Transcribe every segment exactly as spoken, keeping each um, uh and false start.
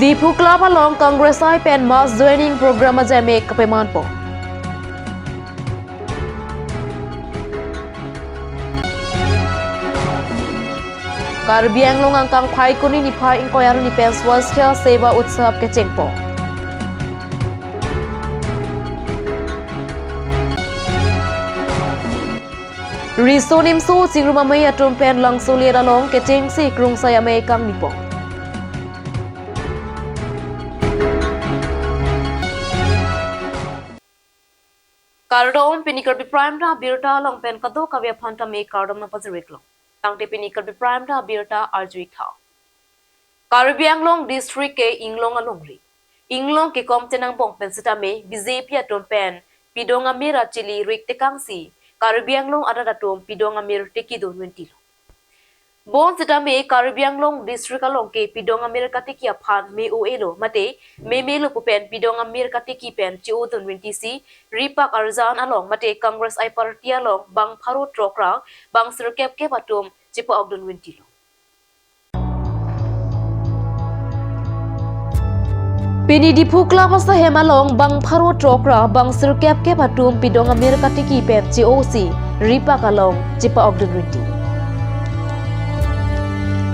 Diphu Club along Congress I pen mass joining program ajai me kapemanpo. Karbi Anglong angkang Phaikuni niphai ingkoi arni pen Swasthya Seva Utsav kechengpo. Riso nimso chingrum amei atum pen Langsolet along kechengsi krungsai amei kangnipo. Kardom, pini Karbi Prime Time abirta along pen kadokave aphan tame kardom nangpajir-iklo. Tangte pini Karbi Prime Time abirta arju-ik tha. Karbi Anglong district ke inglong alongri. Inglong kekom chenangbong pen sitame B J P atum pen pidong amir achili rik tekangsi Karbi Anglong arat atum pidong amir tiki dun venti lo. Bonsitame Karbi Anglong district along ke pidong amir katiki aphan me-o-e lo mate meme lo pu pen pidong amir katiki pen che-o dun venti si ripak arjan along mate Congress I party along bang pharo throk ra bang sirkep kep atum chepa-ok dun venti lo. Pini Diphu Club asahem along bang pharo throk ra bang sirkep kep atum pidong amir katiki pen che-o si ripak along chepa-ok dun venti.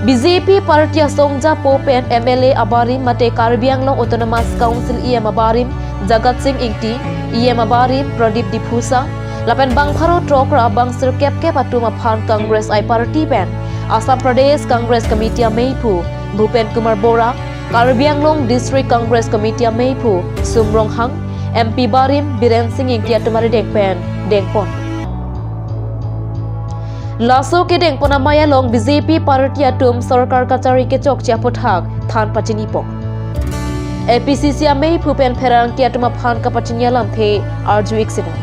B J P party asong japo pen M L A abarim mate Karbi Anglong Autonomous Council E M abarim Jagat Sing Ingti, E M abarim Pradip Diphusa, lapen bang pharo throk ra bang sirkep kep atum aphan Congress I party pen Assam Pradesh Congress Committee ameiphu Bhupen Kumar Bora, Karbi Anglong District Congress Committee ameiphu Sum Ronghang, M P barim Biren Sing Ingti atum arideng pen dengpon. Laso kedengpon amei along B J P party atum sorkar kachari kechokche aphuthak than pachinipo. A P C C ameiphu pen pherangke atum aphan kapachini alamthe arju-ik sinang.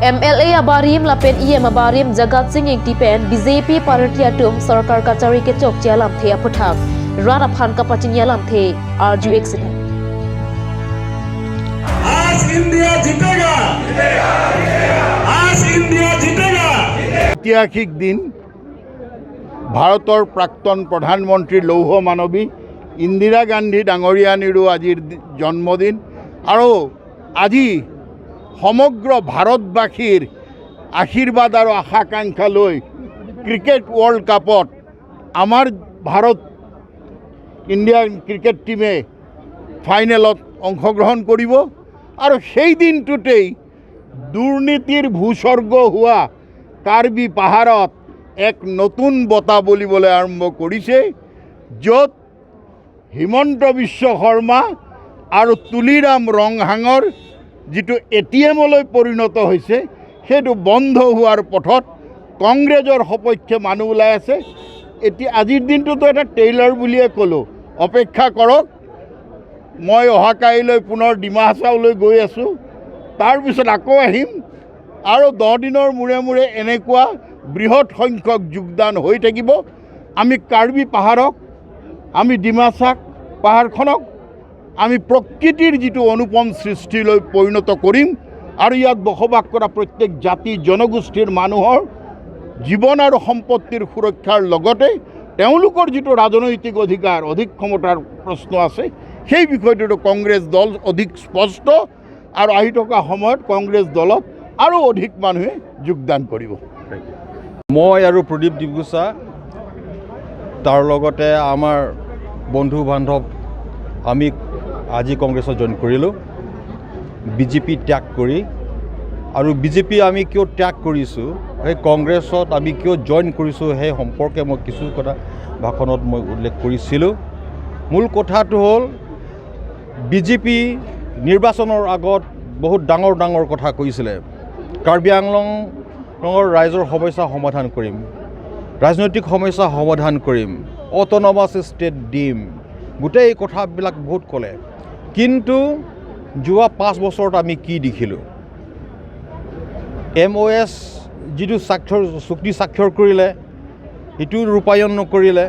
M L A abarim lapen E M abarim Jagat Sing Ingti pen B J P party atum sorkar kachari kechokche alamthe aphuthak rat aphan kapachini alamthe arju-ik sinang. आज इंडिया जीतेगा। आज इंडिया जीतेगा। ঐতিহাসিক দিন। ভাৰতৰ প্ৰাক্তন প্ৰধানমন্ত্ৰী লৌহ মানৱী ইন্দিৰা গান্ধী ডাঙৰীয়ানীৰো আজিৰ দি-, জন্মদিন। আৰু আজি সমগ্ৰ ভাৰতবাসীৰ আশীৰ্বাদ আৰু আশা আকাংক্ষা লৈ ক্ৰিকেট ৱৰ্ল্ড কাপত আমাৰ ভাৰত ইণ্ডিয়ান ক্ৰিকেট টিমে ফাইনেলত অংশগ্ৰহণ কৰিব। আৰু সেই দিনটোতেই দুৰ্নীতিৰ ভূস্বৰ্গ হোৱা কাৰ্বি পাহাৰত এক নতুন বতাহ বলিবলৈ আৰম্ভ কৰিছে, য'ত হিমন্ত বিশ্ব শৰ্মা আৰু তুলিৰাম ৰংহাঙৰ যিটো এ টি এমলৈ পৰিণত হৈছে, সেইটো বন্ধ হোৱাৰ পথত কংগ্ৰেছৰ সপক্ষে মানুহ ওলাই আছে। এতিয়া আজিৰ দিনটোতো এটা ট্ৰেইলাৰ বুলিয়ে ক'লোঁ, অপেক্ষা কৰক। মই অহা কাইলৈ পুনৰ ডিমা হাছাওলৈ গৈ আছোঁ, তাৰপিছত আকৌ আহিম আৰু দহ দিনৰ মূৰে মূৰে এনেকুৱা বৃহৎ সংখ্যক যোগদান হৈ থাকিব। আমি কাৰ্বি পাহাৰক, আমি ডিমাচা পাহাৰখনক আমি প্ৰকৃতিৰ যিটো অনুপম সৃষ্টিলৈ পৰিণত কৰিম আৰু ইয়াত বসবাস কৰা প্ৰত্যেক জাতি জনগোষ্ঠীৰ মানুহৰ জীৱন আৰু সম্পত্তিৰ সুৰক্ষাৰ লগতে তেওঁলোকৰ যিটো ৰাজনৈতিক অধিকাৰ, অধিক ক্ষমতাৰ প্ৰশ্ন আছে, সেই বিষয়টোতো কংগ্ৰেছ দল অধিক স্পষ্ট আৰু আহি থকা সময়ত কংগ্ৰেছ দলত আৰু অধিক মানুহে যোগদান কৰিব। মই আৰু প্ৰদীপ ডিব্ৰুচা, তাৰ লগতে আমাৰ বন্ধু বান্ধৱ, আমি আজি কংগ্ৰেছত জইন কৰিলোঁ, বি জে পি ত্যাগ কৰি। আৰু বি জে পি আমি কিয় ত্যাগ কৰিছোঁ, সেই কংগ্ৰেছত আমি কিয় জইন কৰিছোঁ, সেই সম্পৰ্কে মই কিছু কথা ভাষণত মই উল্লেখ কৰিছিলোঁ। মূল কথাটো হ'ল, বি জে পি নিৰ্বাচনৰ আগত বহুত ডাঙৰ ডাঙৰ কথা কৈছিলে, কাৰ্বি আংলং, আংলঙৰ ৰাইজৰ সমস্যা সমাধান কৰিম, ৰাজনৈতিক সমস্যা সমাধান কৰিম, অট'নমাছ ষ্টেট দিম, গোটেই কথাবিলাক বহুত ক'লে। কিন্তু যোৱা পাঁচ বছৰত আমি কি দেখিলোঁ? এম অ' এছ যিটো স্বাক্ষৰ, চুক্তি স্বাক্ষৰ কৰিলে, সেইটো ৰূপায়ণ নকৰিলে।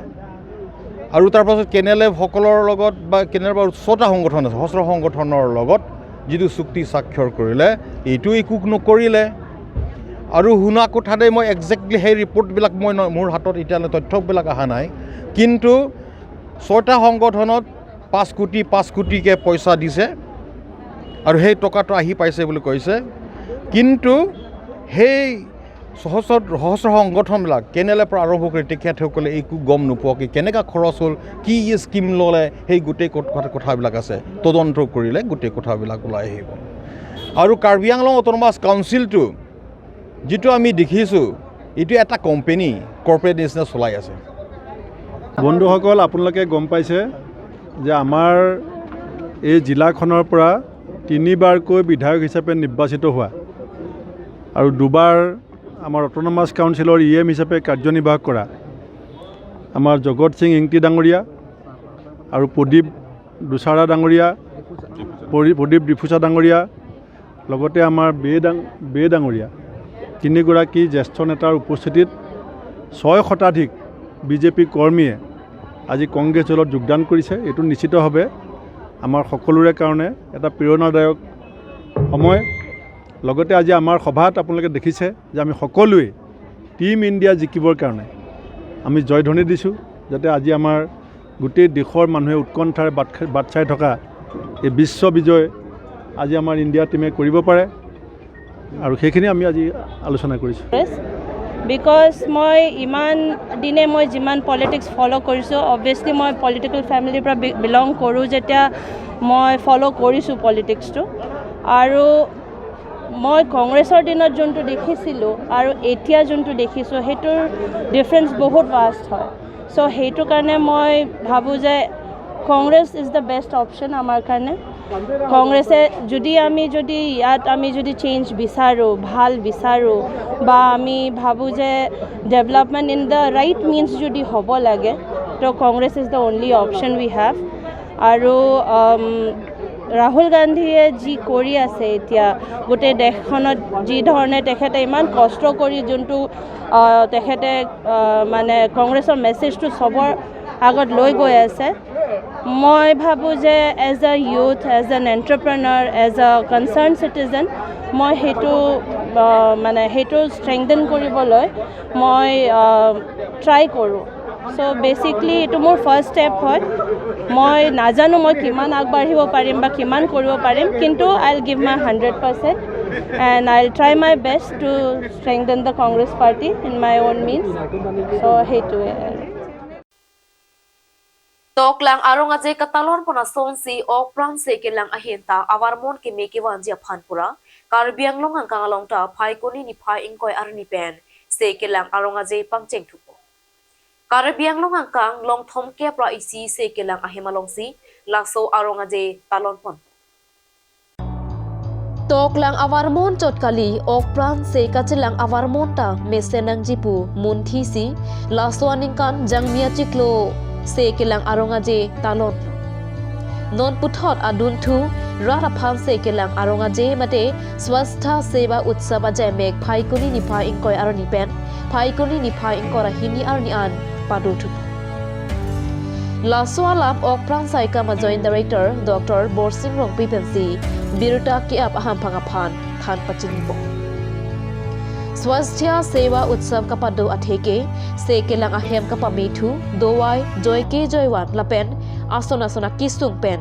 আৰু তাৰ পাছত কে এন এল এফ সকলৰ লগত বা কে এন এল এফ আৰু ছটা সংগঠন আছে, সশস্ত্ৰ সংগঠনৰ লগত যিটো চুক্তি স্বাক্ষৰ কৰিলে, এইটো একো নকৰিলে। আৰু শুনা কথা দেই, মই একজেক্টলি সেই ৰিপৰ্টবিলাক মই ন- মোৰ হাতত এতিয়ালৈ তথ্যবিলাক অহা নাই, কিন্তু ছয়টা সংগঠনত পাঁচ কোটি পাঁচ কোটিকে পইচা দিছে আৰু সেই টকাটো আহি পাইছে বুলি কৈছে। কিন্তু সেই সহস্ৰ সহস্ৰ সংগঠনবিলাক কেনেলে পৰা আৰম্ভ কৰি তেখেতসকলে একো গম নোপোৱাকৈ কেনেকুৱা খৰচ হ'ল, কি স্কিম ল'লে, সেই গোটেই কথা কথাবিলাক আছে। তদন্ত কৰিলে গোটেই কথাবিলাক ওলাই আহিব। আৰু কাৰ্বি আংলং অট'নমাছ কাউন্সিলটো যিটো আমি দেখিছোঁ, এইটো এটা কোম্পানী, কৰ্পৰেট নিচিনা চলাই আছে। বন্ধুসকল, আপোনালোকে গম পাইছে যে আমাৰ এই জিলাখনৰ পৰা তিনিবাৰকৈ বিধায়ক হিচাপে নিৰ্বাচিত হোৱা আৰু দুবাৰ আমাৰ অট'নমাছ কাউন্সিলৰ ই এম হিচাপে কাৰ্যনিৰ্বাহ কৰা আমাৰ জগত সিং ইংতি ডাঙৰীয়া আৰু প্ৰদীপ দুচাৰা ডাঙৰীয়া, প্ৰদী- প্ৰদীপ ডিফুচা ডাঙৰীয়া, লগতে আমাৰ বে ডাং- বে ডাঙৰীয়া, তিনিগৰাকী জ্যেষ্ঠ নেতাৰ উপস্থিতিত ছয় শতাধিক বি জে পি কৰ্মীয়ে আজি কংগ্ৰেছ দলত যোগদান কৰিছে। এইটো নিশ্চিতভাৱে আমাৰ সকলোৰে কাৰণে এটা প্ৰেৰণাদায়ক সময়। লগতে আজি আমাৰ সভাত আপোনালোকে দেখিছে যে আমি সকলোৱে টিম ইণ্ডিয়া জিকিবৰ কাৰণে আমি জয়ধ্বনি দিছোঁ, যাতে আজি আমাৰ গোটেই দেশৰ মানুহে উৎকণ্ঠাৰে বাট খা- বাট চাই থকা এই বিশ্ব বিজয় আজি আমাৰ ইণ্ডিয়া টিমে কৰিব পাৰে। আৰু সেইখিনি আমি আজি আলোচনা কৰিছোঁ। বিকজ মই ইমান দিনে মই যিমান পলিটিক্স ফ'ল' কৰিছোঁ, অবভিয়াছলি মই পলিটিকেল ফেমিলিৰ পৰা বিলং কৰোঁ, যেতিয়া মই ফ'ল' কৰিছোঁ পলিটিক্সটো। আৰু মই কংগ্ৰেছৰ দিনত যোনটো দেখিছিলোঁ আৰু এতিয়া যোনটো দেখিছোঁ, সেইটোৰ ডিফাৰেঞ্চ বহুত ভাষ্ট হয়। চ' সেইটো কাৰণে মই ভাবোঁ যে Congress is the best option আমাৰ কাৰণে। কংগ্ৰেছে যদি আমি যদি ইয়াত আমি যদি চেঞ্জ বিচাৰোঁ, ভাল বিচাৰোঁ, বা আমি ভাবোঁ যে development in the right means যদি হ'ব লাগে, তো Congress is the only option we have. আৰু আম, ৰাহুল গান্ধীয়ে যি কৰি আছে এতিয়া, গোটেই দেশখনত যি ধৰণে তেখেতে ইমান কষ্ট কৰি যোনটো আহ, তেখেতে আহ, মানে কংগ্ৰেছৰ মেছেজটো চবৰ আগত লৈ গৈ আছে। মই ভাবোঁ যে as a youth, age N এণ্টাৰপ্ৰেনাৰ, এজ এ কনচাৰ্ণ চিটিজেন, মই সেইটো আহ, মানে সেইটো ষ্ট্ৰেংথেন কৰিবলৈ মই ট্ৰাই কৰোঁ। চ' বেচিকলি এইটো মোৰ ফাৰ্ষ্ট ষ্টেপ হয়। মই নাজানো মই কিমান আগবাঢ়িব পাৰিম বা কিমান কৰিব পাৰিম, কিন্তু I will give my hundred percent and I will try my best to strengthen the Congress party in my own means. চ' সেইটোৱে আৰু। Toklang arong aje katalon pon asonsi Okpran Sekelang ahin ta avarmon keme kevanji aphan pura Karbi Anglong angkang along ta Phaikuni niphai ingkoi arni pen Sekelang arong aje pangcheng thupo. Karbi Anglong angkang longthom kep ra isi Sekelang ahem alongsi laso arong aje talon pon. Toklang avarmon chot kali, Okpran se kachelang avarmon ta mesen nangji pu munthi si laso aningkan Jangmi achiklo Sekelang arong aje talon. Non puthot adunthu rat aphan Sekelang arong aje mate Swastha Seva Utsav ajaimek Phaikuni niphai ingkoi arni pen Phaikuni niphai ingkoi ra hini arni an pado thupo. Laso alam Okpran Saikam a Joint Director Doctor Borsing Rongpi pensi birta ke-ap ahamphang aphan than pachinipo. Swasthya Seva Utsav kapado atheke Sekelang ahem kapamethu, dovai, joike joivan lapen ason ason akesung pen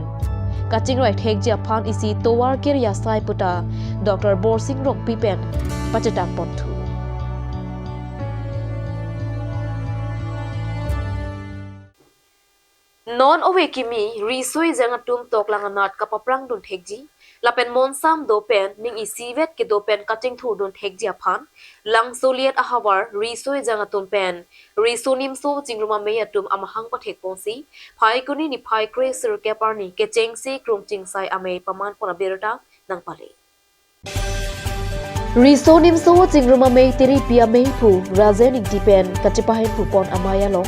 kachingrai thekji aphan isi tovar kir asai puta Doctor Borsing Rongpi pen pachethang ponthu. Non ove kimi riso ejang atum toklang anat kapaprang dun thekji lapen monsam do pen ning isivet kedo pen kachingthur dun thekji aphan Langsoliet ahavar riso ejang atum pen riso nimso chingrum amei atum amahang pathek ponsi Phaikuni niphai kre sirkep arni kechengsi krung chingsai amei paman pon abirta nangpale. Riso nimso chingrum amei tiripi ameiphu Rajen Ingti pen kachepahem phu pon amei along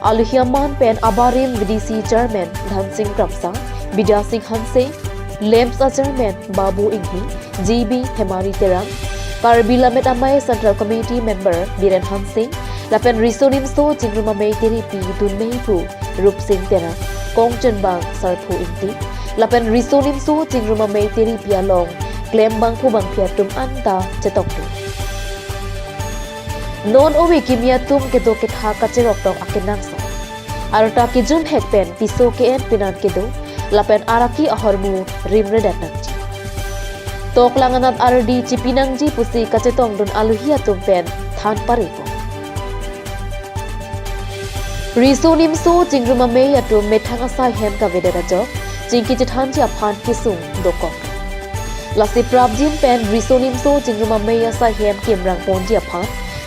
alohi aman pen abarim V D C Chairman Dhansing Kramsa, Bidya Sing Hanse, LAMPS a Chairman Babu Inghi, G B Hemari Terang, Karbi Lammet Amei Central Committee Member Biren Hanse, lapen riso nimso chingrum amei tiripi dunmeiphu Rupsing Terang, kongchenbang Sarphu Ingti, lapen riso nimso chingrum amei tiripi along klembangphu bangphi atum anta chetongdun. Non ove kimi atum kedo kethak kacherok tok akenangsot. Arta kejum hek pen piso ke-en penan kedo, lapen araki ahormu rimredet nangji. Toklang anat ardi chipi nangji pusi kachetongdun aluhi atum pen than parepo. Riso nimso chingrum amei atum methang asai hem kavedet ajok, chingki chethanji aphan kesung dokok. Lasi prapjin pen riso nimso chingrum amei asai hem kemrang ponji aphan,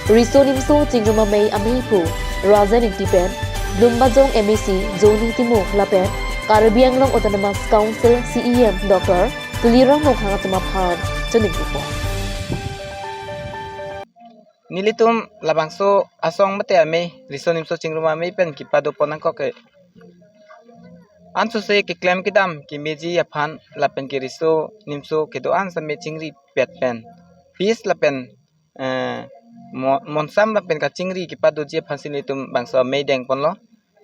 riso nimso chingrum amei ameipu Rajen Ingti pen, Lumbajong M A C Johnny Timung lapen Karbi Anglong Autonomous Council C E M Doctor Tuliram Ronghang atum aphan choningripo. Nelitum labangso asong mate amei, riso nimso chingrum amei pen kepado pon nangkok ke. Ansose keklem kedam kemeji aphan lapen ke riso nimso kedo-an same chingripet pen, peace lapen, eh, mo-, monsam lapen kachingri kepadoji aphansi nelitum bangso amei deng ponlo.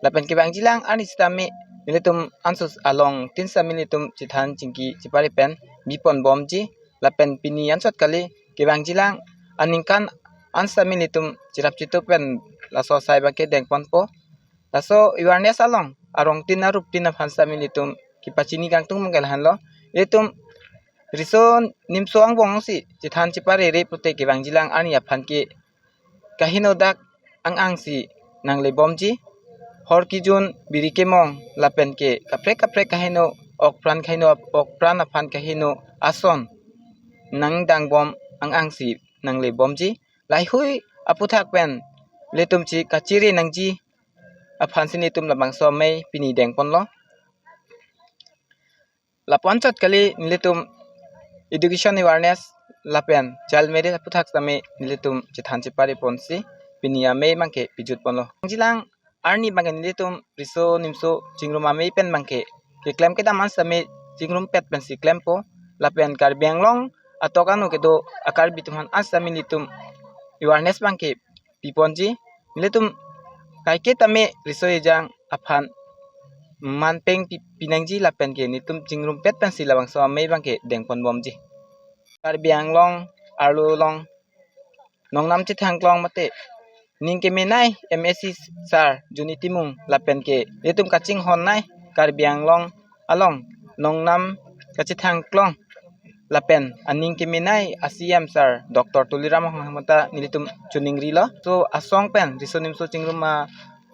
Lapen kevangjilang arni sitame nelitum ansos along tin sitame nelitum chethan chingki chepare pen bi ponbomji. Lapen pini ansot kali kevangjilang aningkan an sitame nelitum cherap chetup pen laso asai abangke deng ponpo. Laso awareness along arong tin arup tin aphan sitame nelitum kepachini kangtung mangkel hanlo. Nelitum riso nimso angbong si chethan cheparere pute kevangjilang arni aphan ke kaheno dak ang-ang si nanglebomji. Hor kejun, biri kemong lapen ke kaprek kaprek kaheno, okpran kaheno, okpran aphan kaheno ason nangdangbom ang-ang si nanglebomji. Laheihui aputhak pen nelitum chikachere nangji aphansi nelitum labangso amei pini deng ponlo. Lapu anchot kali nelitum education awareness lapen child marriage aputhak sitame nelitum chethan chepare ponsi pini amei abangke pijut ponlo. Jilang arni abangke nelitum riso nimso chingrum amei pen abangke keklem kedam an sitame chingrumpet pensi klempo. Lapen Karbi Anglong atok ano kedo a-Karbi atum aphan an sitame nelitum awareness abangke piponji. Nelitum kaike tame riso ejang aphan manpeng pi-, pinangji lapen ke nelitum chingrumpet pensi labangso amei abangke deng ponbomji. Karbi Anglong arlo along nongnam chethangklong mate ning kemenei M A C sir Johnny Timung lapen ke nelitum kachinghonnei Karbi Anglong along nongnam kachethangklong lapen aning kemenei a-C E M sir Doctor Tuliram Ronghang mata nelitum choningrilo. So asong pen riso nimso chingrum a-,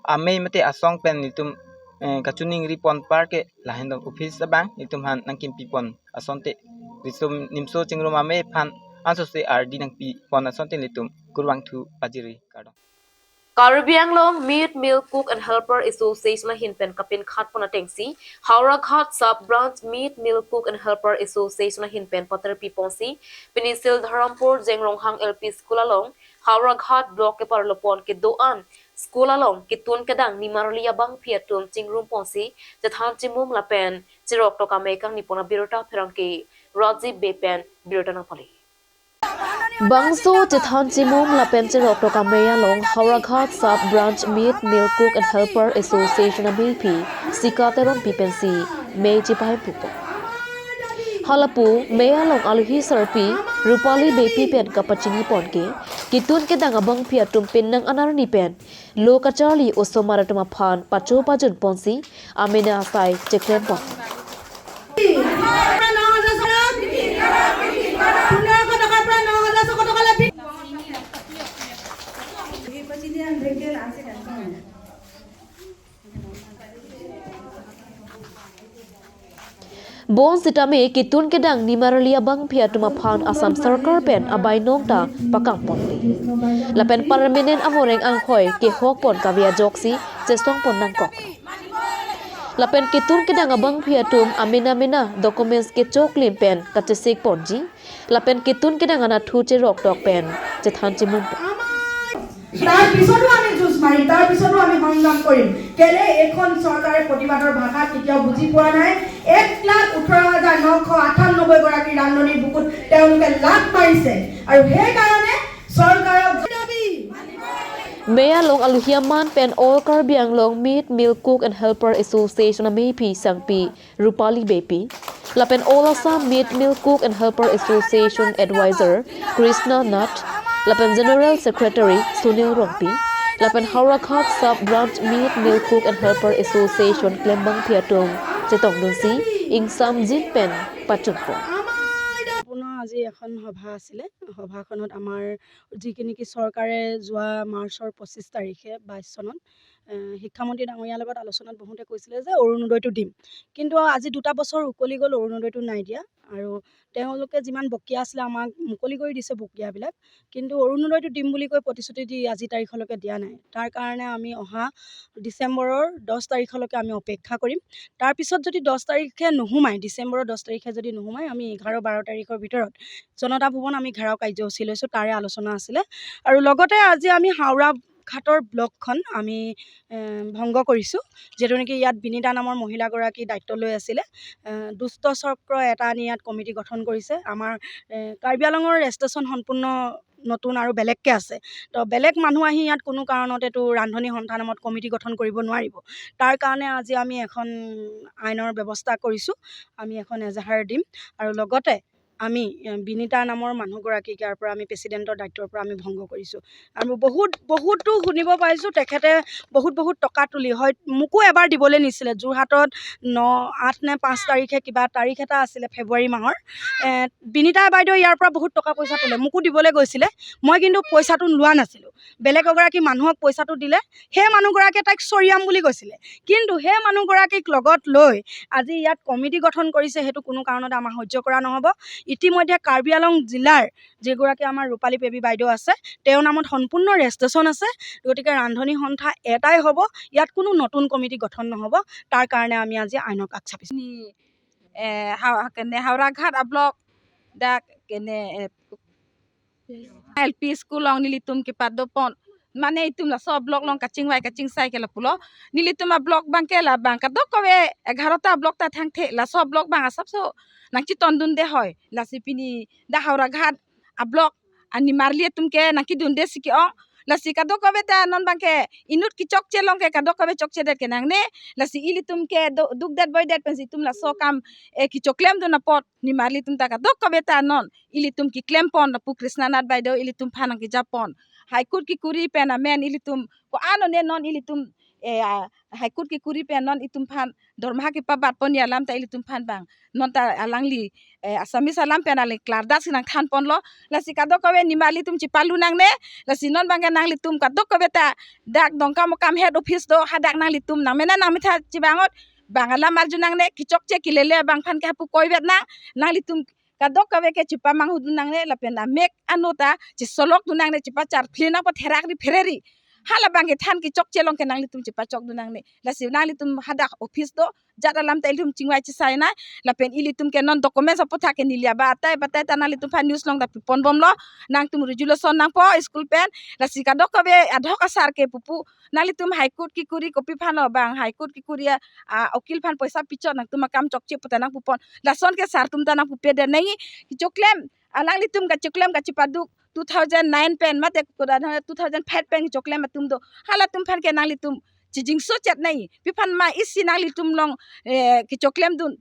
amei mate asong pen nelitum, eh, kachoningri pon apar ke lahen dong office abang nelitum aphan nangkimpi pon asonte, riso nimso chingrum amei aphan ansose ardi nangpi pon asonte nelitum kurvangthu pajirri kardom. Karbi Anglong Meet Meal Cook and Helper Association ahin pen kapinkhat pon atengsi Howraghat Sub Branch Meet Meal Cook and Helper Association ahin pen paterpi ponsi pini Sildharampur Jengrong Hang L P School along Howraghat Block keparlo pon kedo-an school along ketun kedang nimarli abangpi atum chingrum ponsi chethan chimum lapen cherok tok amei kangni pon abirta pherangke Rajiv Bey pen birta nangpale. Bangso chethan chimum lapen cherok tok amei along Howraghat Sub Branch Meet Meal Cook and Helper Association ameipi Sika Teronpi pensi mei chepahempupo. Halapu mei along aluhi sarpi Rupali Beypi pen kapachini pon ke ketun kedang abangpi atum penang anarni pen lo kacharli osomar atum aphan pacho pajun ponsi amena asai cheklem pon. Bonsitame ketun kedang nimarli abangpi atum aphan Assam Sarkar pen abainong ta pakam ponpe. Lapen permanent amoreng anghoi kehok pon kave ajoksi chesong pon nangkok. Lapen ketun kedang abangpi atum amena mena documents kechoklim pen kachesik ponji. Lapen ketun kedang anatthu cherok tok pen chethan chimum pon. তাৰ পিছতো আমি যুঁজ মাৰিম, তাৰ পিছতো আমি সংগ্ৰাম কৰিম। কেলে এইখন চৰকাৰে প্ৰতিবাদৰ ভাষা কেতিয়াও বুজি পোৱা নাই। এক লাখ ওঠৰ হাজাৰ নশ আঠান্নব্বৈ গৰাকী ৰান্ধনীৰ বুকুত তেওঁলোকে লাত মাৰিছে আৰু সেইকাৰণে চৰকাৰক দাবী। Mei along aluhi aman pen All Karbi Anglong Meet Meal Cook and Helper Association ameipi sangpi Rupali Beypi, lapen All Assam Meet Meal Cook and Helper Association Advisor Krishna Nath, lapen General Secretary Sunil Rongpi, lapen Howraghat Sub Branch Meat Mill Cook and Helper Association klembangpi atum chetongdunsi ingsamjin pen pachunpon. সম্পূৰ্ণ আজি এখন সভা আছিলে। সভাখনত আমাৰ যিখিনি নেকি চৰকাৰে যোৱা মাৰ্চৰ পঁচিছ তাৰিখে বাইছ চনত, এ, শিক্ষামন্ত্ৰী ডাঙৰীয়াৰ লগত আলোচনাত বহুতে কৈছিলে যে অৰুণোদয়টো দিম, কিন্তু আজি দুটা বছৰ উকলি গ'ল, অৰুণোদয়টো নাই দিয়া। আৰু তেওঁলোকে যিমান বকেয়া আছিলে আমাক মুকলি কৰি দিছে বকেয়াবিলাক, কিন্তু অৰুণোদয়টো দিম বুলি কৈ প্ৰতিশ্ৰুতি দি আজি তাৰিখলৈকে দিয়া নাই। তাৰ কাৰণে আমি অহা ডিচেম্বৰৰ দহ তাৰিখলৈকে আমি অপেক্ষা কৰিম। তাৰপিছত যদি দহ তাৰিখে নোসোমায়, ডিচেম্বৰৰ দহ তাৰিখে যদি নোসোমায়, আমি এঘাৰ বাৰ তাৰিখৰ ভিতৰত জনতা ভৱন আমি ঘেৰাও কাৰ্যসূচী লৈছোঁ, তাৰে আলোচনা আছিলে। আৰু লগতে আজি আমি হাওৰা ঘাটৰ ব্লকখন আমি, এ, ভংগ কৰিছোঁ, যিহেতু নেকি ইয়াত বিনীতা নামৰ মহিলাগৰাকী দায়িত্ব লৈ আছিলে। এ, দুষ্ট চক্ৰ এটা আনি ইয়াত কমিটি গঠন কৰিছে। আমাৰ, এ, কাৰ্বি আংলঙৰ ৰেজিষ্ট্ৰেশ্যন সম্পূৰ্ণ নতুন আৰু বেলেগকে আছে। তো বেলেগ মানুহ আহি ইয়াত কোনো কাৰণতে তো ৰান্ধনী সন্থা নামত কমিটি গঠন কৰিব নোৱাৰিব। তাৰ কাৰণে আজি আমি এখন আইনৰ ব্যৱস্থা কৰিছোঁ, আমি এখন এজাহাৰ দিম। আৰু লগতে আমি, এ, বিনীতা নামৰ মানুহগৰাকীক ইয়াৰ পৰা আমি প্ৰেচিডেণ্টৰ দায়িত্বৰ পৰা আমি ভংগ কৰিছোঁ। আৰু বহুত, বহুতো শুনিব পাইছোঁ তেখেতে বহুত, বহুত টকা তুলি, হয়, মোকো এবাৰ দিবলৈ নিছিলে যোৰহাটত ন, আঠ নে পাঁচ তাৰিখে কিবা তাৰিখ এটা আছিলে ফেব্ৰুৱাৰী মাহৰ। এ, বিনীতা বাইদেউ ইয়াৰ পৰা বহুত টকা পইচা তোলে, মোকো দিবলৈ গৈছিলে। মই কিন্তু পইচাটো লোৱা নাছিলোঁ। বেলেগ এগৰাকী মানুহক পইচাটো দিলে, সেই মানুহগৰাকীয়ে তাইক চৰিয়াম বুলি কৈছিলে। কিন্তু সেই মানুহগৰাকীক লগত লৈ আজি ইয়াত কমিটি গঠন কৰিছে, সেইটো কোনো কাৰণতে আমাৰ সহ্য কৰা নহ'ব। ইতিমধ্যে কাৰ্বি আংলং জিলাৰ যিগৰাকী আমাৰ ৰূপালী বেবী বাইদেউ আছে, তেওঁৰ নামত সম্পূৰ্ণ ৰেজিষ্ট্ৰেশ্যন আছে। গতিকে ৰান্ধনী সন্থা এটাই হ'ব, ইয়াত কোনো নতুন কমিটি গঠন নহ'ব। তাৰ কাৰণে আমি আজি আইনৰ কাষ চাপিছোঁ। Ni, eh, ha, kene Howraghat a-block dak kene, eh, L P school along nelitum kepadopon. Mane itum laso block along kachingvai kachingsai ke lapulo. Nelitum a-block abang ke labang kadokave egarota block ta thangthe, laso block abang asapso nangchetondunde hoi. Lasi pini dak Howraghat a-block animarli atum ke nangkedunde si ke-ong. Lasi kadokave ta non abang ke inut kechokche along ke kadokave chokchedet ke nangne. Lasi ilitum ke do-, dukdet boidet pensi itum laso akam, eh, kechoklemdun apot nimarli atum ta kadokave ta non ilitum keklempon lapu Krishnanath Baideo ilitum aphan nangkejapon. High Court kekuri pen amen ilitum ko-an one non ilitum, eh, ah, High Court kekuri pen non itum aphan dormaha kepabatpon alam ta ilitum aphan abang non ta alangli, eh, Assamese alam pen alangli klardak si nangthanponlo. Lasi kadokave nimarli atum chepalu nangne. Lasi non abang ke nanglitum kadokave ta dak Dongkamukam head office do, hadak nanglitum nangmena nangmetha chebangot abang alam arju nangne, kechokche kelele abang aphan ke hapu koivet nang, nanglitum kadokave ke chepamanghu dun nangne, lapen amek ano ta chesolok dun nangne, chepacharphle nangpo therakri phereri. Hala abang kethan kechokche along ke nanglitum chepachok dun nangne. Lasi nanglitum hadak office do, jat alam ta ilitum chingvai chesai nai, lapen ilitum ke non documents aputhak ke neli aba atai batai ta nanglitum aphan news along ta piponbomlo, nangtum resolution nangpo school pen, lasi kadokave ad hoc asar ke pupu, nanglitum High Court kekuri kopi aphan lo abang, High Court kekuri a, a, ukil aphan poisa pichot nangtum akam chokche pu ta nangpupon. Lason ke sar atum ta nangpupedet nangji. Kechoklem, alanglitum kachoklem kachepaduk two thousand nine pen, mate koda na two thousand five pen kechoklem atum do. Halatum aphan ke nanglitum chejingso chet nangji. Pi aphan ma isi nanglitum along, eh, kechoklemdun,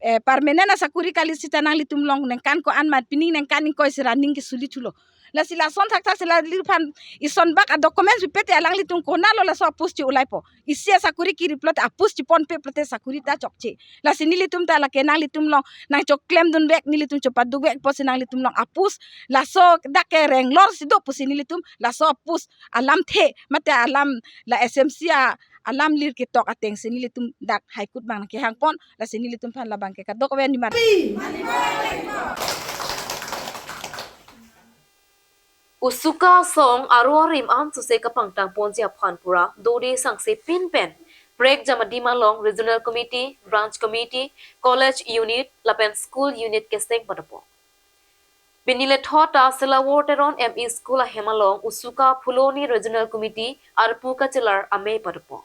eh, permanent asakuri kali sita nanglitum along ningkan ko-an ma pining ningkan ingkoi si running kesuli thulo. Lasi lason thakthak si alangliphan isonbak a-documents pipete alanglitum konatlo laso a-post che-ulaipo. Isi asakuri kiri pulote a-post cheponpe pulote sakuri ta chokche. Lasi nelitum ta lake nanglitum along nangchoklemdunvek, nelitum chepadukvek pusi nanglitum along a-post laso dak ke renglor si do pusi nelitum laso a-post alamthe mate alam la S M C a alam lir ketok ateng si nelitum dak High Court abang nangkehangpon, lasi nelitum aphan labang ke kadokave nimar. Usuka asong aro arim an suse kapangtangponji aphan pura dode sangse pinpen Prek Jamadim along Regional Committee, Branch Committee, College Unit lapen School Unit keseng padopo. Pini lethot ta Silawar Teron M E School ahem along Usuka Phuloni Regional Committee arpu kachelar amei padopo.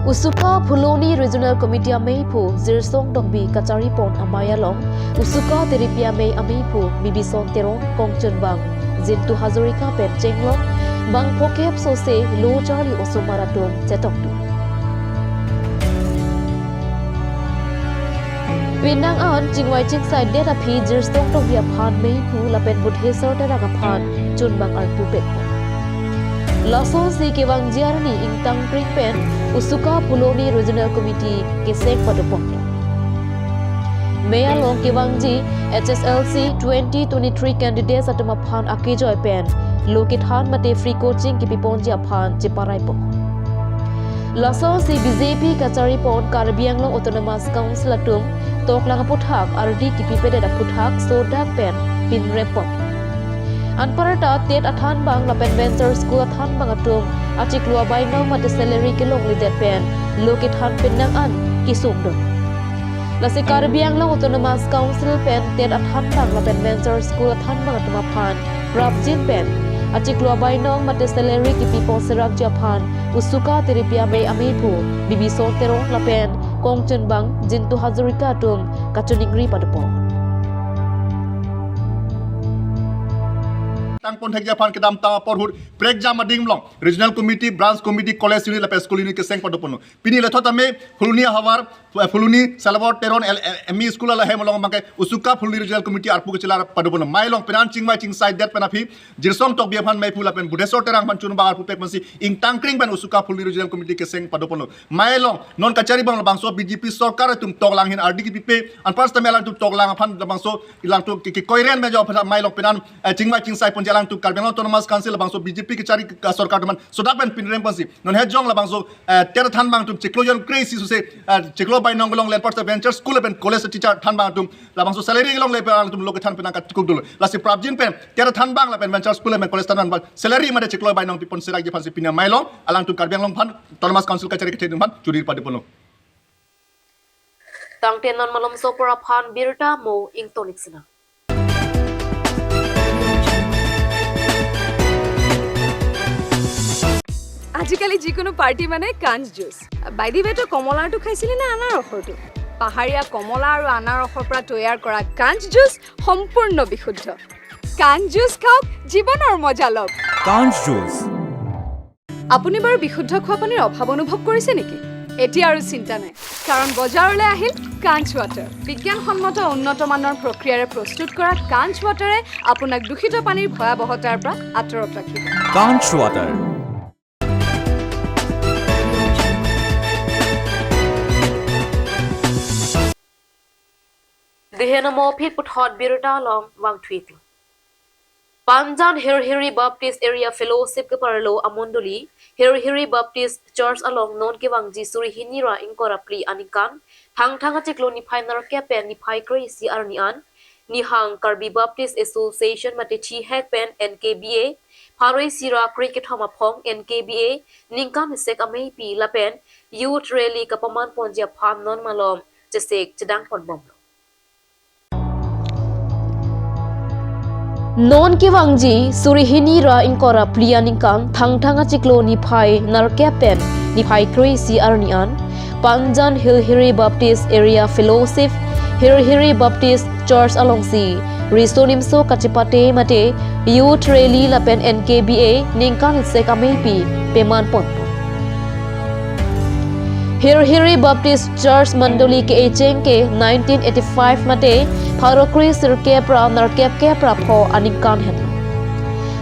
Usuka Phuloni Regional Committee ameiphu Zirsong Dongbi kacharipon amei along Usuka Teripi amei ameiphu Bibison Teron, Kongchunbang Jintu Hazarika pen chenglok bang phokep sose lo charli osomar atum chetongdun. Penang an chingvai chingsai det aphi Jirso Tokbi aphan meiphu lapen Budhesor Terang aphan chunbang arpu pet. Lasonsi kevangji arni ingtangkring pen Usuka Phuloni Regional Committee keseng padopon. Mei along kevangji H S L C twenty twenty-three candidates atum aphan akejoi pen lo kethan mate free coaching kepiponji aphan cheparaipo. Lasonsi B J P kacharipon Karbi Anglong Autonomous Council atum toklang aphuthak ardi kepipedet aphuthak sodak pen pinrempon. Anparta TET athanbang lapen venture school athanbang atum achiklo abainong mate salary kelongledet pen lo kethan penang an kesungdun. Lasi Karbi Anglong Autonomous Council pen TET athanbang lapen venture school athanbang atum aphan prapjin pen achiklo abainong mate salary kepipon serakji aphan Usuka Tiripi amei ameiphu Bibison Teron lapen kongchunbang Jintu Hazarika atum kachiningri padopon. Tangpon thekji aphan kedamtang apor ahut prekjam ading along Regional Committee, Branch Committee, College Unit lapen School Unit keseng padopon. Pini lethot ame Phuloni ahavar, Phuloni Salabor Teron L-, M E School alahem along abangke Usuka Phuloni Regional Committee arpu kachelar padopon. Mei along penang chingvai chingsai det pen aphi Jirso Tokbi aphan meiphu lapen Budhesor Terang aphan chunbang arpu pet pensi ingtangkring pen Usuka Phuloni Regional Committee keseng padopon. Mei along non kacharibang labangso B J P sorkar atum toklang ahin ardi kepipe, anparta mei alangtum toklang aphan labangso alangtum ke, ke koiren mejo aphan mei along penang, eh, chingvai chingsai ponji alangtum Karbi Anglong Autonomous Council labangso B J P kachari, eh, sorkar atum aphan sodak pen pinremponsi non hejong labangso, eh, TET athanbang atum chiklo jon kre-isi suse, eh, chiklo abainong kelongle anparta venture school lapen college teacher athanbang atum labangso salary kelongle pen alangtum lo kethan penang katukuk dolo. Lasi prapjin pen TET athanbang lapen venture school lapen college athanbang salary mate chiklo abainong pipon serakji aphansi pini mei along alangtum Karbi Anglong aphan Autonomous Council kachari kethe atum aphan chuningri padopon. Tangte non malomso apor aphan birta mo ingtonik sena. আজিকালি যিকোনো পাৰ্টি মানে কাঞ্চ juice. By the ৱে, তই কমলাৰটো খাইছিলি নে আনাৰসৰটো? পাহাৰীয়া কমলা আৰু আনাৰসৰ পৰা তৈয়াৰ কৰা কাঞ্চ জুচ সম্পূৰ্ণ বিশুদ্ধ। কাঞ্চ জুচ খাওক, জীৱনৰ মজা লওক। কাঞ্চ জুচ। আপুনি বাৰু বিশুদ্ধ খোৱা পানীৰ অভাৱ অনুভৱ কৰিছে নেকি? এতিয়া আৰু চিন্তা নাই, কাৰণ বজাৰলৈ আহিল কাঞ্চ ৱাটাৰ। বিজ্ঞানসন্মত উন্নত মানৰ প্ৰক্ৰিয়াৰে প্ৰস্তুত কৰা কাঞ্চ ৱাটাৰে আপোনাক দূষিত পানীৰ ভয়াৱহতাৰ পৰা আঁতৰত ৰাখিব। কাঞ্চ water. Diheno mo phit puthot birta along vangthuiklo. Panjan Hirhiri Baptist Area Fellowship keparlo amondoli Hirhiri Baptist Church along non kevangji suri hini ra ingkoi ra phli aningkan Thangthang achiklo niphai nerkep pen niphai kre-isi arni an nihang Karbi Baptist Association mate thihek pen N K B A pharo isi ra kre kethom aphong N K B A ningkan isek ameipi lapen youth rally kapaman ponji aphan non malom chesek chedang ponbomlo. Non kevangji suri hini ra ingkoi ra phli aningkan Thangthang achiklo niphai nerkep pen niphai kre-isi arni an Panjan Hirhiri Baptist Area Fellowship Hirhiri Baptist Church alongsi riso nimso kachepate mate youth rally lapen N K B A ningkan isek ameipi peman ponpo. Hirhiri Baptist Church Mandoli ke-echeng ke nineteen eighty-five mate pharo kre sirkep ra nerkep kep ra pho aningkan henlo.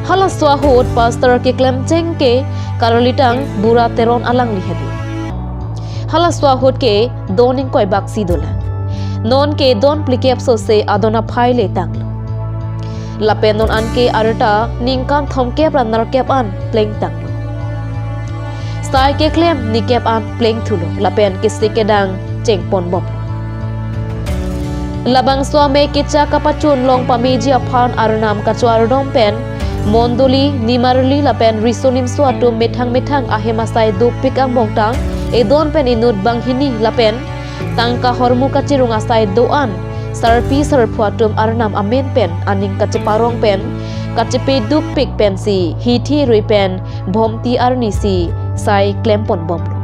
Halaso ahut pastor keklemcheng ke karolitang Bura Teron alangli henlo. Halaso ahut ke don ingkoi baksi dolang. Non ke don phlikep sose adon aphai le tanglo. Lapen non anke arta ningkan thomkep ra nerkep an plengtanglo. Sai keklem nikep an plengthulo lapen kese kedang chengponbomlo. Labangso amei kecha kapachun long pameji aphan arnam kachardom pen mondoli nimarli lapen riso nimso atum methang methang ahem asai dopik angbongtang edon pen inut banghini lapen tangka hormu kachirung asai do-an sarpi sarpo atum arnam amen pen aning kacheparong pen kachepe dukpik pensi hithi rui pen Bhomti arnisi sai klemponbomlo.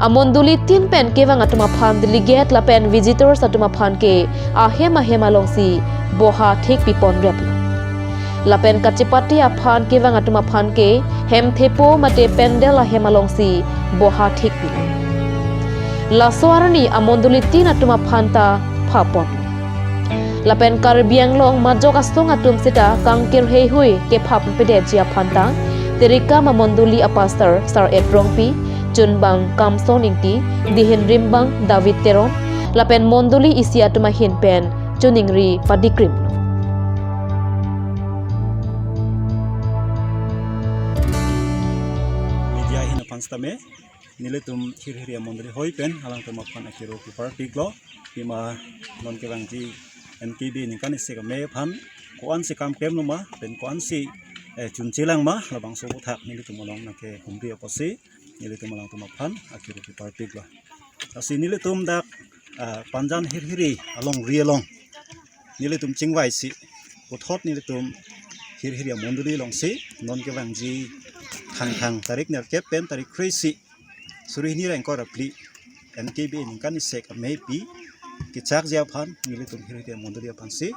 Amondoli tin pen kevang atum aphan delegate lapen visitors atum aphan ke ahem ahem alongsi boha thik piponreplo. Lapen kachepate aphan kevang atum aphan ke hem thepo mate pandal ahem alongsi boha thik pilo. Laso arni amondoli tin atum aphan ta phap pon. Lapen Karbi Anglong majok asong atum seta kangkir heihui kephap pedetji aphan ta Tirikam amondoli apastor Sar Etrongpi, chunbang Kamson Ingti, dihin rimbang David Teron, lapen mondoli isi atum ahin pen choningri padikrimlo. Media ahin aphan sitame nelitum hirhiri amondoli hoi pen alangtum aphan akero keparpiklo. Pima non kevangji N K B ningkan isi keme aphan ko-ansi kam klemlo ma pen ko-ansi, eh, chunchelang ma, labangso aputhak nelitum along nangkehumri apotsi nelitum alangtum aphan akero keparpiklo. Lasi nelitum dak, ah, Panjan hirhiri alongri along nelitum chingvaisi puthot nelitum hirhiri amondoli alongsi non kevangji Thangthang tarik nerkep pen tarik kre-isi suri hini ra ingkoi ra phli N K B ningkan isi keme pi kechakji aphan nelitum hirhiri amondoli aphansi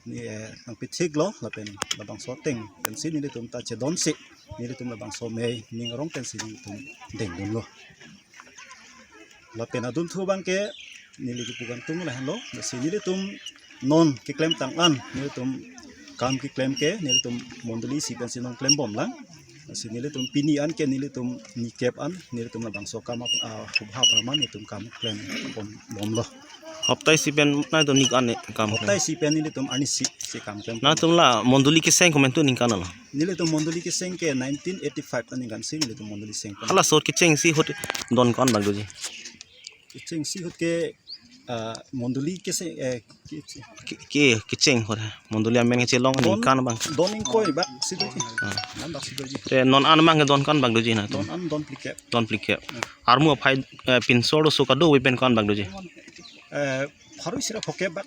ne, eh, nangpithiklo lapen labangso ateng pensi nelitum ta chedonsi nelitum labangso amei ning arong pensi nelitum dengdunlo. Lapen adunthu abangke neli kepu kangtung lahenlo, lasi nelitum non keklem tang an, nelitum kam keklem ke nelitum mondoli isi pensi non klembomlang. Lasi nelitum pini an ke nelitum nikep an nelitum labangso kam ap-, ah, hubha apharman nelitum kam klem pon bomlo. Hopta isi pen nangtum nik an ne kam klem? Hopta isi pen nelitum arnisi si kam klem. Nangtum la mondoli keseng komentu ningkan lo? Nelitum mondoli keseng ke nineteen eighty-five aningkan si nelitum mondoli seng pon. Hala sot kechengsi ahut don ko-an bang doji? Kechengsi ahut ke, ah, mondoli keseng, eh, ke-, Ke, ke, kecheng ahut mondoli amen kechelong don, ningkan bang? Don ingkoi bak si doji. Ah. Nang bak si doji. Te non an bang ke don ko-an bang doji nangtum? Non an don phlikep. Don phlikep. Ah. Armu aphai, eh, pinso arloso kadokave pen ko-an bang doji? Eh, pharo isi ra phokep bak.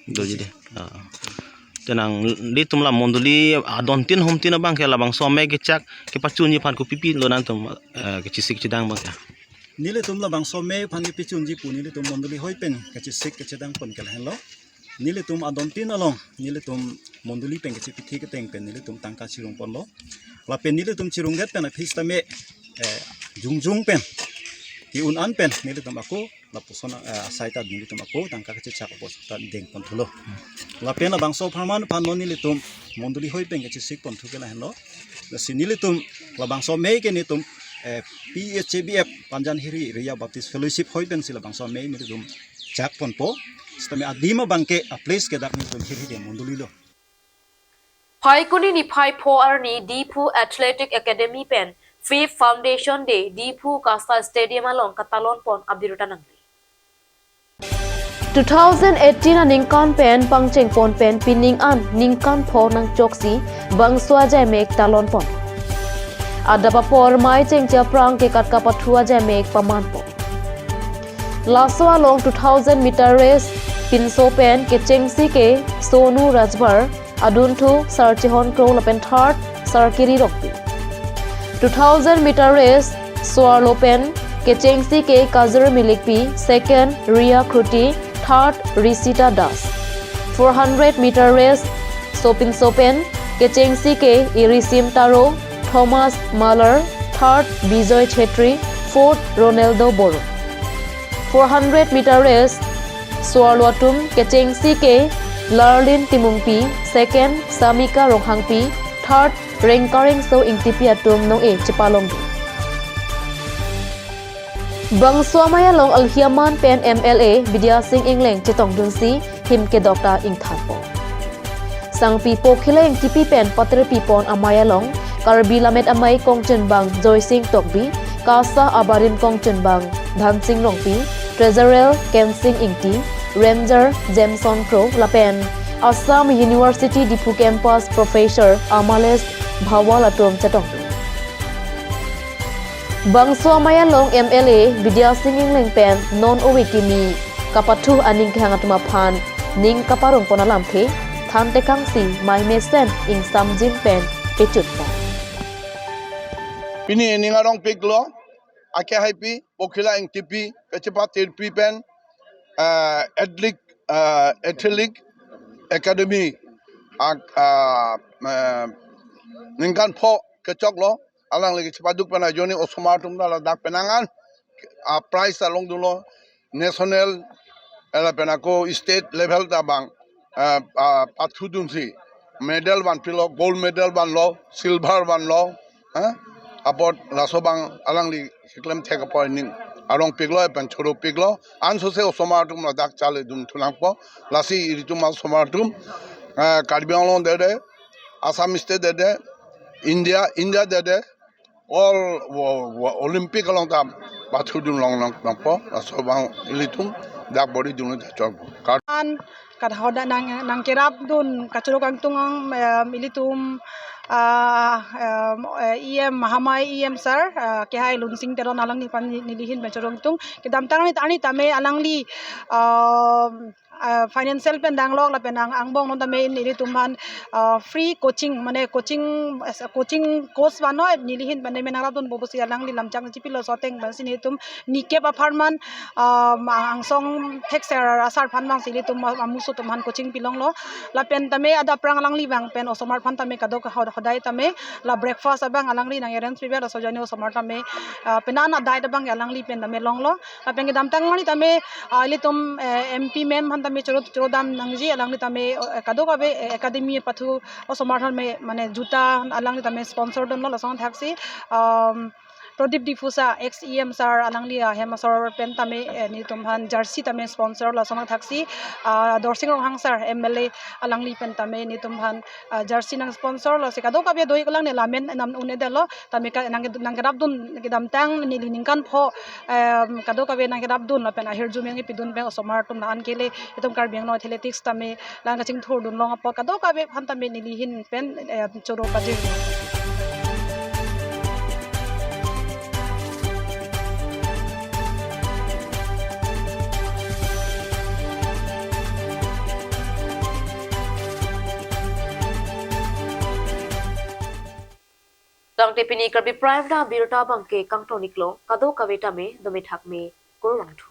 Doji de. Ah. Te nanglitum la mondoli adon tin hom tin abangke labangso amei kechak kepachunji aphan kopi pilo nangtum, eh, kechesik chedang abangke? Nelitum labangso amei aphan kepachunji pu nelitum mondoli hoi pen kechesik kechedang pon ke lahenlo. Nelitum adon tin along nelitum mondoli pen kechepithik ateng pen nelitum tangka chirung ponlo. Lapen nelitum chirungdet pen aphi sitame, eh, jongjong pen ke-un an pen nelitum ako lapuson, eh, asai ta nelitum ako tangka kechechak apot ta deng ponthulo. Lapen labangso apharman aphan non nelitum mondoli hoi pen kechesik ponthu ke lahenlo. Lasi nelitum labangso amei ke nelitum, eh, P H A B F Panjan Hirhiri Area Baptist Fellowship hoi pensi labangso amei nelitum chak ponpo. Sitame adim abangke a-place ke dak nelitum hirhiri amondoli lo. Phaikuni niphai pho arni Diphu Athletic Academy pen Fifth Foundation Day Diphu Kasa Stadium along katalon pon abirta nangli. Two thousand eighteen aningkan pen pangcheng pon pen pining an ningkan pho nangchoksi bangso ajaimek talon pon. Adap apor mei chengche aphrang ke katka pathu ajaimek paman pon. Laso along two thousand meter race pinso pen kechengsi ke Sonu Rajbhar, adunthu Sarchehon Kro lapen third Sarkiri Rongpi. Two thousand meter race so-arlo pen kechengsi ke Kazir Milikpi, second Ria Kruti, third Risita Das. Four hundred meter race sopinso pen kechengsi ke Irisim Taro, Thomas Malar, third Bijoy Chhetri, fourth Ronaldo Boro. Four hundred meter race so-arlo atum kechengsi ke Larlin Timungpi, second Samika Ronghangpi, third Rengkareng So Ingtipi atum nong-e chepalongdun. Bangso amei along alhi aman pen M L A Bidya Sing Engleng chetongdunsi him kedok ta ingthanpo. Sangpi Pokhila Ingtipi pen paterpi pon amei along Karbi Lammet Amei kongchunbang Joysing Tokbi, Kasa abarim kongchunbang Dhansing Rongpi, Treasurer Kensing Ingti, Ranger Jameson Kro lapen Assam University Diphu Campus Professor Amalesh Bhawal atum chetongdun. Bangso amei along M L A Bidya Sing Engleng pen non ove kimi kapathu aning kehang atum aphan ning kaparong pon alamthe than tekangsi mei mesen ingsamjin pen pechun pon. Pini ning arongpiklo, ake haipi, Pokhila Ingtipi, kechepatirpi pen, ah, Athletic, ah, Athletic Academy, ah, ah, ah, ningkan pho kechoklo, alangli kechepaduk pen ajoine osomar atum ta ladak penang an, ah, prize ta longdunlo, national, lapen ako state level ta bang, ah, ah, pathudunsi medal vanpilo, gold medal vanlo, silver vanlo, ha? Apot laso bang alangli keklem thek apot ning arong piklo, lapen choro piklo, ansose osomar atum ladak chale dun thunangpo, lasi ilitum osomar atum, ah, Karbi Anglong dede, Assam state dede, India, India dede, all wo-, wo-, Olympic along ta pathudun longnang nangpo, laso bang ilitum dak bor-i dun chok. Kar- An kadhoda nang, nangkerapdun kachoro kangtung ang, em, ilitum, ah, em, eh, E M, Mahamai E M sir, ah, kehai Lunsing Teron alangli aphan neli, nelihin pen choro kangtung. Kedamtang arni, arni tame alangli, ah, ah, financial pen danglok lapen ang, angbong non tame nelitum aphan, ah, free coaching, mane coaching, coaching course vanlo, nelihin pen tame nangrapdunpo pusi alangli lamchak chipilo, laso ateng pensi nelitum nikep apharman, ah, ma-, angsong thekser asar aphan vangsi ilitum amuso atum aphan coaching pilonglo. Lapen tame adap aphrang alangli vang pen osomar aphan tame kadok ho-, hodai tame la breakfast abang alangli nang-arrange pipe, laso ajoine osomar tame, ah, penang a-diet abang alangli pen tame longlo. Lapen kedamtang arni tame, ah, ilitum, eh, M P ma'am aphan tame choro, choro dam nangji, alangli tame, eh, kadokave, eh, academy pathu osomar aphan me, mane juta alangli tame sponsor dunlo, lason thaksi, um, Pradip Diphusa, ex E M sir, alangli ahem asor pen tame, eh, nelitum aphan jersey tame sponsor, lason thaksi, ah, Dorsing Ronghang sir, M L A, alangli pen tame nelitum aphan, ah, jersey nang sponsor, lasi kadokave do-ik lang ne lamen nam un-edetlo, tame ka nang, nangkerapdun kedamtang neli ningkan pho, em, kadokave nangkerapdun lapen ahirjume nangkepidun pen osomar atum la-an kele, itum Karbi Anglong Athletics tame la-an kachingthurdun long apot kadokave aphan tame nelihin pen, em, choro pajir. Tangte pini Karbi Prime ta abirta abangke kangton-iklo, kadokave tame dome thakme, kurvangthu.